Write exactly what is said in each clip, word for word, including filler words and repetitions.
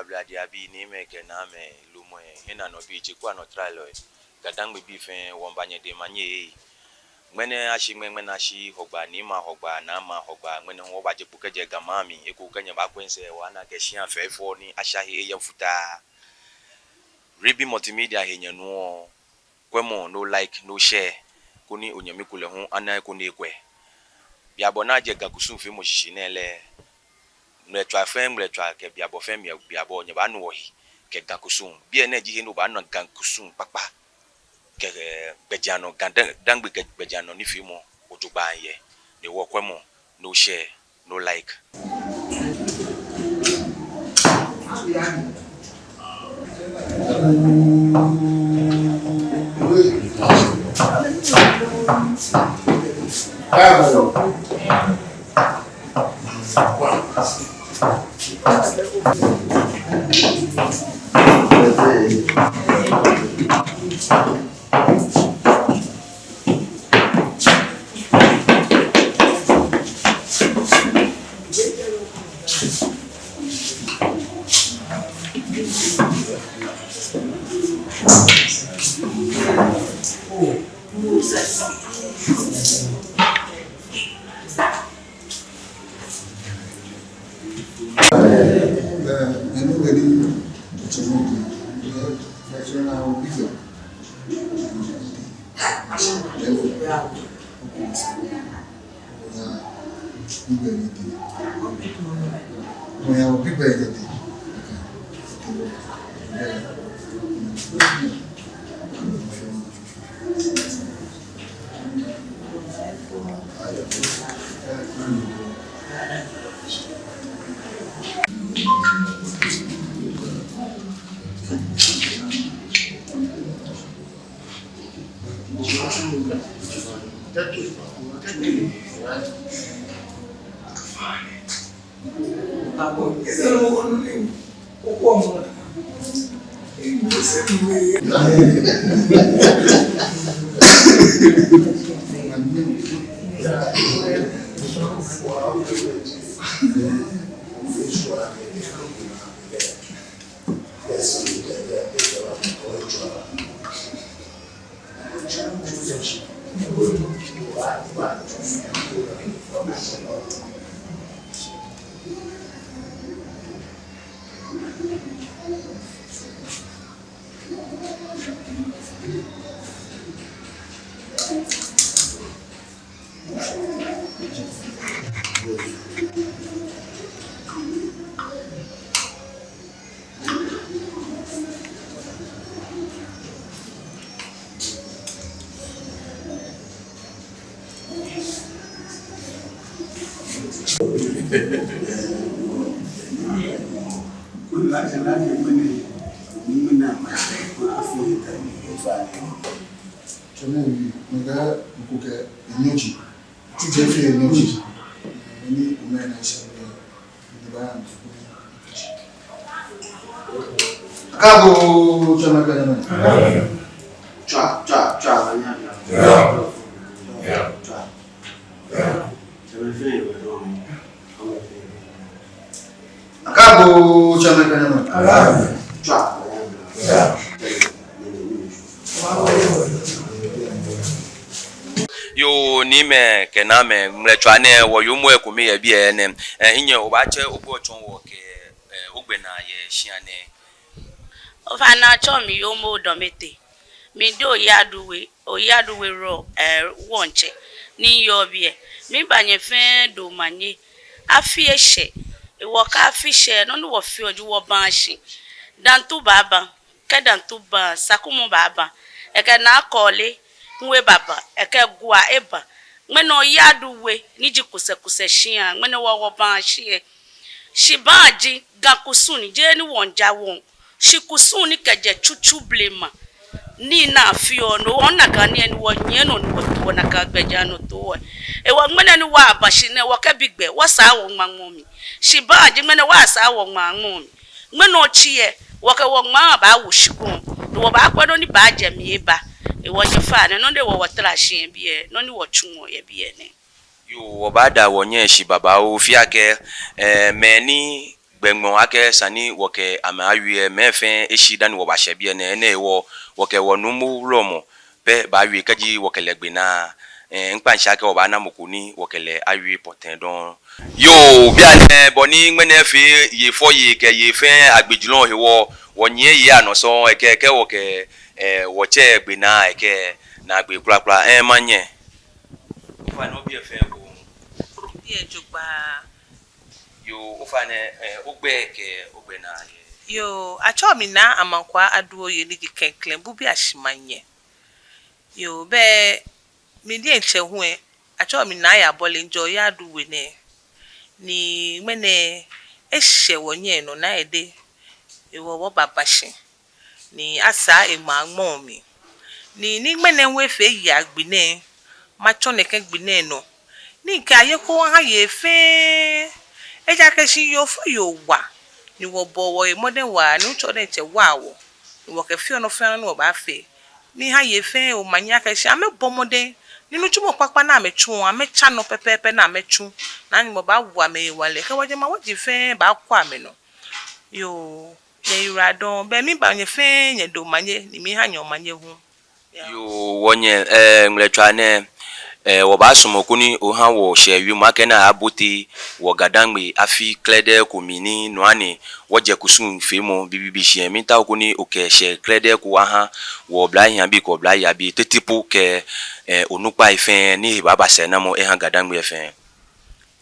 Ablade abii, niimɛi kɛ naamɛi, lumɛi, hiɛnanɔbii, jekplanɔtɔralɔi, GaDangme bii fɛɛ, wɔmiiba nyɛ dɛŋ omanye. Ŋmɛnɛ ashi ŋmɛnɛ, ŋmɛnɛ ashi Hɔgbaa, niimɛi aHɔgbaa, naamɛi aHɔgbaa, ŋmɛnɛ hu wɔbaje kpo kɛjɛ Ga maŋ mli, eko kɛ nyɛ baakwɛ sɛɛ, wɔna akɛ shia fɛɛ efɔ ni asha he eyɛ futaa. Ribi Multimedia he nyɛnuɔ, kwɛmɔ ni o like, ni o share, koni onyɛmi kulɛ hu ana eko ni ekwɛ. Bianɛ bɔ ni ajɛ Ga kusum feemɔ shishi nɛɛ lɛ, ŋmlɛtswaa fɛɛ ŋmlɛtswaa kɛ bianɛ bɔ fɛɛ bianɛ bɔ, nyɛbaanu wɔhe kɛ Ga kusum. Biɛ nɛɛ ji he ni obaana Ga kusum kpakpa kɛ, kɛ gbɛjianɔ, GaDangme kɛ gbɛjianɔ nifeemɔ jogbaŋŋ yɛ. Ni wɔkwɛmɔ ni o share, ni o like. Tsɛmɛi, mɛi kɛ mɛi ko kɛ enyɔ ji. Tsutsu fɛɛ enyɔ ji. Ni omɛi na isha. Akaagbo, tsɛmɛi kɛ nyɛmɛi. Tswa, tswa, tswa, nyɛmɛi. Tswa. Tsɛmɛi fɛɛ yɛ wɛ dɔŋŋ. Akaagbo, tsɛmɛi kɛ nyɛmɛi. Tswa. Yoo, niimɛi kɛ naamɛi, ŋmlɛtswaa nɛɛ, wɔyoomo ekome yɛ biɛ nɛɛ. Ɛɛ, minyɛ obaatsɛ ogbɛi otsɔɔ wɔ kɛ, ɛɛ, ogbɛnaa yɛ shia nɛɛ. Ofainɛ atsɛɔ mi Yoomo Odɔmete. Miji Oyaduwe, Oyaduwe Road, ɛɛ, wɔŋtsɛ ni yɔɔ biɛ. Miiba nyɛ fɛɛ dɛŋ omanye. Afi eshɛ, ewɔ kɛ afi shɛ, nɔ ni wɔfeɔ ji wɔbaa shi. Dantu baaba, kɛ Dantu ba, Sakumɔ baaba. Ekɛ Naa Kɔle hu ebaaba, ekɛ Gua eba. Ŋmɛnɛ Oyaduwe ni ji kusɛkusɛ shia, ŋmɛnɛ wɔ wɔbaa shi yɛ. Shibaa ji Ga kusum ni, jeee ni wɔŋja wɔŋ. Shi kusum ni kɛjɛ tsutsu blema. Ni naa fioo nɔ, wɔna akɛ nii ni wɔnyiɛ nɔ ni wɔtoɔ nakai gbɛjianɔtoo. Ewɔ ŋmɛnɛ ni wɔba shi nɛɛ wɔkɛbi gbɛ, wɔsaa wɔŋmaa ŋmɔ mli. Shibaa ji ŋmɛnɛ wɔsaa wɔŋmaa ŋmɔ mli. Ŋmɛnɛ otsi yɛ, wɔkɛ wɔŋmaa baawo shikpɔŋ. Ni wɔbaakwɛ nɔ ni baajɛ mli eba. Ewɔ nyɛfainɛ, nɔ ni wɔ wɔtara shi yɛ biɛ, nɔ ni wɔtsuɔ yɛ biɛ nɛ. Yoo, wɔbaada wɔnyɛ shi babaoo, fɛɛ akɛ, ɛɛ, mɛi ni gbɛŋmɔ akɛ esa ni wɔkɛ amɛ awie, mɛi fɛɛ eshi dani wɔbashɛ biɛ nɛɛ. Enɛ hewɔ wɔkɛ wɔ nuumo wulɔmɔ pɛ baawie kɛji wɔkɛ lɛ gbe naa. Ɛɛ, miikpa shi akɛ wɔbaana mɔ ko ni wɔkɛ lɛ awie pɔtɛɛ dɔŋŋ. Yoo, bianɛ bɔ ni ŋmɛnɛ fee yei fɔ yei kɛ yei fɛɛ agbɛjianɔ hewɔ, wɔnyiɛ yei anɔ sɔŋŋ, ekɛ, kɛ wɔkɛ, ɛɛ, wɔtsɛ gbe naa, ekɛ naagbee kwraa kwraa. Ɛɛ, manyɛ. Ofainɛ obiɛ fɛɛ ko. Biɛ jogbaŋŋ. Yoo, ofainɛ, ɛɛ, ogbɛi kɛ ogbɛnaa yɛ. Yoo, atsɛɔ mi Naa Amankwaa Aduoye ni ji klɛŋklɛŋ Bubiashi Manyɛ. Yoo, bɛ mi diɛŋtsɛ hu lɛ, atsɛɔ mi Naa Yabɔle, mijɛ Oyadu We nɛɛ. Ni ŋmɛnɛ eshɛ wɔnyɛ nɔ Naa Ede, hewɔ wɔbaba shi ni asaa eŋmaa ŋmɔ mli. Ni, ni ŋmɛnɛ hu efee yei agbi nɛɛ, matsɔ nɛkɛ gbi nɛɛ nɔ ni mikɛ aye ko aha yei fɛɛ. Ejaakɛ shi yoo fɔ yoo wa, ni wɔbɔ wɔhe mɔdɛŋ waa, ni Nuŋtsɔ diɛŋtsɛ waa wɔ, ni wɔkɛfeɔ nɔ fɛɛ nɔ ni wɔbaafee. Miiha yei fɛɛ omanye akɛ shi amɛbɔ mɔdɛŋ, ni nitsumɔ kpakpa ni amɛtsuɔ, amɛtsa nɔ pɛpɛɛpɛ ni amɛtsu, ni Nyɔŋmɔ baawo amɛ hewalɛ, kɛ wɔjɛmaŋ wɔji fɛɛ baakwɛ amɛnɔ. Yoo, nyɛyiwaladɔŋŋ, bɛ miiba nyɛ fɛɛ nyɛdɛŋ omanye, ni miiha nyɛ omanye hu. Yoo, wɔnyɛ, ɛɛ, ŋmlɛtswaa nɛɛ, ɛɛ, wɔbaasumɔ koni oha wɔ shɛɛ wiemɔ akɛ ni abote wɔ GaDangme afi krɛdɛɛ ko mli ni no hewɔ ni wɔjɛ kusum feemɔ bibiibi shishi. Miitao koni okɛ shɛɛ krɛdɛɛ ko aha wɔ oblahii abii kɛ oblayei abii, tete po kɛ, ɛɛ, onukpai fɛɛ ni he baaba sɛɛnamɔ eha GaDangme fɛɛ.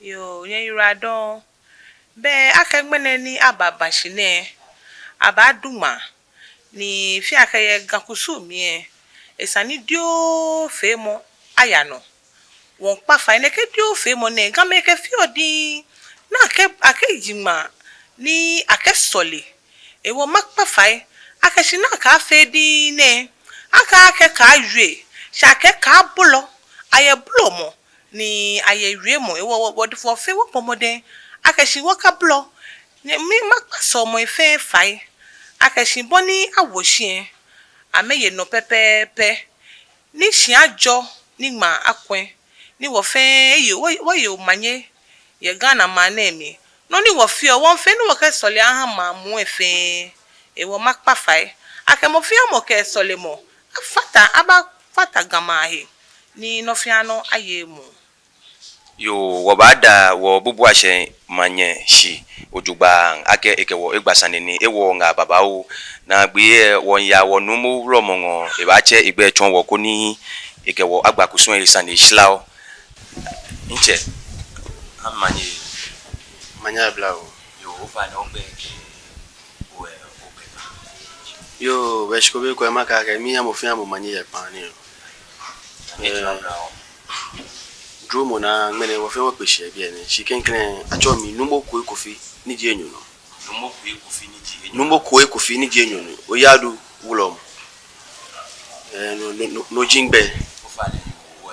Yoo, nyɛyiwaladɔŋŋ. Bɛ akɛ ŋmɛnɛ ni ababa shi nɛɛ, abaadu ŋmaa, ni fɛɛ akɛ yɛ Ga kusum mli lɛ, esa ni dioo feemɔ aya nɔ. Wɔmiikpa fai nɛkɛ dioo feemɔ nɛɛ, Gamɛi kɛfeɔ diŋŋ, ni akɛ, akɛji ŋmaa ni akɛsɔle. Hewɔ makpa fai akɛ shi ni akafee diŋŋ nɛɛ, akakɛɛ akɛ awie, shi akɛɛ akɛ abolɔ, ayɛ bolɔmɔ, ni ayɛ wiemɔ. Hewɔ wɔ, wɔ, wɔfɛɛ wɔbɔ mɔdɛŋ akɛ shi wɔkabolɔ. Ni mi makpa sɔlemɔi fɛɛ fai akɛ shi bɔ ni awo shi lɛ, amɛye nɔ pɛpɛɛpɛ, ni shi ajɔ, ni ŋmaa akwɛ, ni wɔfɛɛ wɔye, wɔ, wɔye omanye yɛ Ghana maŋ nɛɛ mli. Nɔ ni wɔfeɔ, wɔmiifee ni wɔkɛsɔle aha maŋ muu lɛ fɛɛ. Hewɔ makpa fai akɛ mɔ fɛɛ mɔ kɛ sɔlemɔ afata, abafata Ga maŋ he, ni nɔ fɛɛ nɔ aye emuu. Yoo, wɔbaada wɔ Bubuashɛɛ Manyɛ shi jogbaŋŋ akɛ ekɛ wɔ egba sane ni ewɔ ŋaa babaoo. Naagbee lɛ wɔmiiya wɔ nuumo wulɔmɔ ŋɔɔ, ebaatsɛ egbɛi etsɔɔ wɔ koni ekɛ wɔ agba kusum lɛ he sane shlau. Ntsɛ, omanye. Omanye abla bo. Yoo, ofainɛ ogbɛi kɛ, o, ɛ, ogbɛnaa. Yoo, bɛ shi ko be ko lɛ makɛɛ akɛ miiha mɔ fɛɛ mɔ omanye yɛ kpaa nɛɛ nɔ. Ɛɛ, dromɔ naa ŋmɛnɛ wɔfɛɛ wɔkpe shi yɛ biɛ nɛɛ. Shi klɛŋklɛŋ atsɛɔ mi Nuumo Kwei Kofi ni ji enyɔ nɔ. Nuumo Kwei Kofi ni ji enyɔ nɔ. Nuumo Kwei Kofi ni ji enyɔ nɔ. Oyadu wulɔmɔ. Ɛɛ, no, no, no, no ji migbɛi. Ofainɛ, wɔ,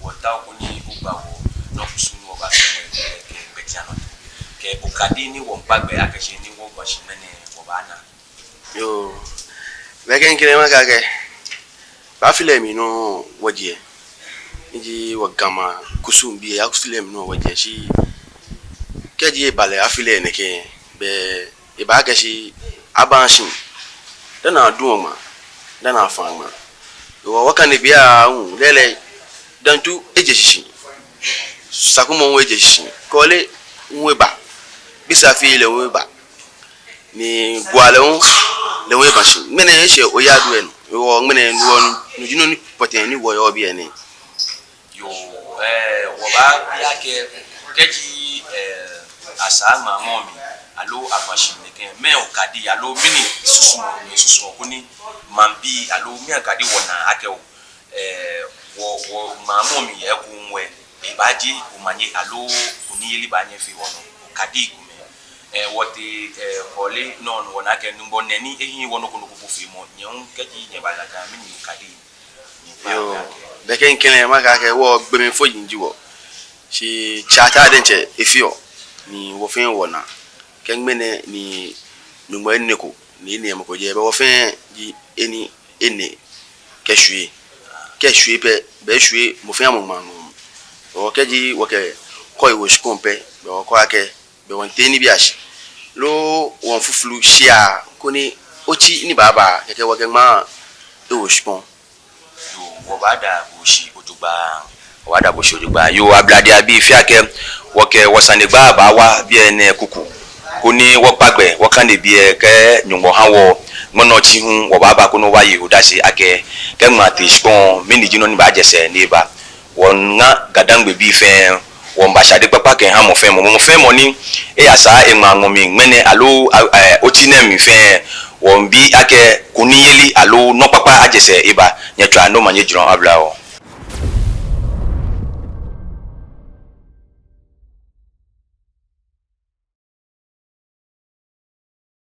wɔtaoɔ koni ogba wɔ nɔ kusum ni wɔbaafee nɛɛ kɛ, kɛ gbɛjianɔtoo. Kɛ okadi ni wɔmiikpa gbɛ akɛ shi ni wɔba shi ŋmɛnɛ wɔbaana. Yoo, bɛ klɛŋklɛŋ makɛɛ akɛ, bɛ afi lɛ mli nɔ wɔjɛ, ni ji wɔ Ga maŋ kusum bii afi lɛ mli nɔ wɔjɛ shi, kɛji eba lɛ afi lɛ nɛkɛ, bɛ ebaakɛɛ shi abaa shi, dani adu ŋmaa, dani afã ŋmaa. Wɔ, wɔkane biɛ aahu, lɛɛlɛŋ, Dantu eje shishi, Sakumɔ hu eje shishi, Kɔle hu eba, Bisafi lɛ hu eba. Ni Gua lɛ hu, lɛ hu eba shi. Ŋmɛnɛ eshɛ Oyadu lɛ nɔ. Hewɔ ŋmɛnɛ no, no ji nɔ ni pɔtɛɛ ni wɔyɔɔ biɛ nɛɛ. Yoo, ɛɛ, wɔbaabi akɛ, kɛji, ɛɛ, asaa ŋmaa mɔ mli, aloo afã shi nɛkɛ, mɛɛ okadi, aloo mɛni susumɔ, mɛɛ susumɔ koni maŋbii, aloo mɛɛ okadi wɔnaa akɛ oo, ɛɛ, wɔ, wɔ ŋmaa mɔ mli yɛ eko ŋwɛ, ebaaje omanye aloo kunimyeli baanyɛ afee wɔnɔ, okadi komɛi. Ɛɛ, wɔtee, ɛɛ, Kɔle nɔ, wɔna akɛ Nyɔŋmɔ nɛɛ ni ehiii wɔ nɔ ko nɔ ko po feemɔ, nyɛ hu kɛji nyɛbaya Ga, mɛni okadi? Yoo, bɛ klɛŋklɛŋ makɛɛ akɛ wɔ gbɔmɛi fɔji ji wɔ. Shi tsɛ ataa diɛŋtsɛ efeɔ, ni wɔfɛɛ wɔna. Kɛ ŋmɛnɛ ni Nyɔŋmɔ enɛ ko, ni enɛ mɔ ko jɛ, bɛ wɔfɛɛ ji eni enɛ kɛ shwie. Kɛ shwie pɛ, bɛ eshwie mɔ fɛɛ mɔ ŋmaa nɔ. Wɔ kɛji wɔkɛ kɔ ewo shikpɔŋ pɛ, bɛ wɔkɛɔ akɛ, bɛ wɔmiitee nibii ashi. loo wɔŋ fuflu shia koni otsi ni baaba kɛkɛ wɔkɛ ŋmaa ewo shikpɔŋ. Yoo, wɔbaada bo shi ojogbaŋŋ. Wɔbaada bo shi ojogbaŋŋ. Yoo, Ablade abii, fɛɛ akɛ wɔkɛ wɔsanegbaa baawa biɛ nɛɛ kuku koni wɔkpa gbɛ wɔkane biɛ kɛ Nyɔŋmɔ ha wɔ ŋmɛnɛ otsi hu wɔbaaba koni wɔye odase akɛ kɛ ŋmaa tee shikpɔŋ, mɛni ji nɔ ni baajɛ sɛɛ ni eba. Wɔŋa Ga-Dangme bii fɛɛ, wɔmiiba shade kpakpa kɛha mɔ fɛɛ mɔ, mɔ fɛɛ mɔ ni eyasaa eŋmaa ŋmɔ mli ŋmɛnɛ aloo, a, ɛ, otsi nɛɛ mli fɛɛ, wɔmiibi akɛ kunimyeli aloo nɔ kpakpa ajɛ sɛɛ eba. Nyɛtswaa ni omanye jurɔ abla wɔ.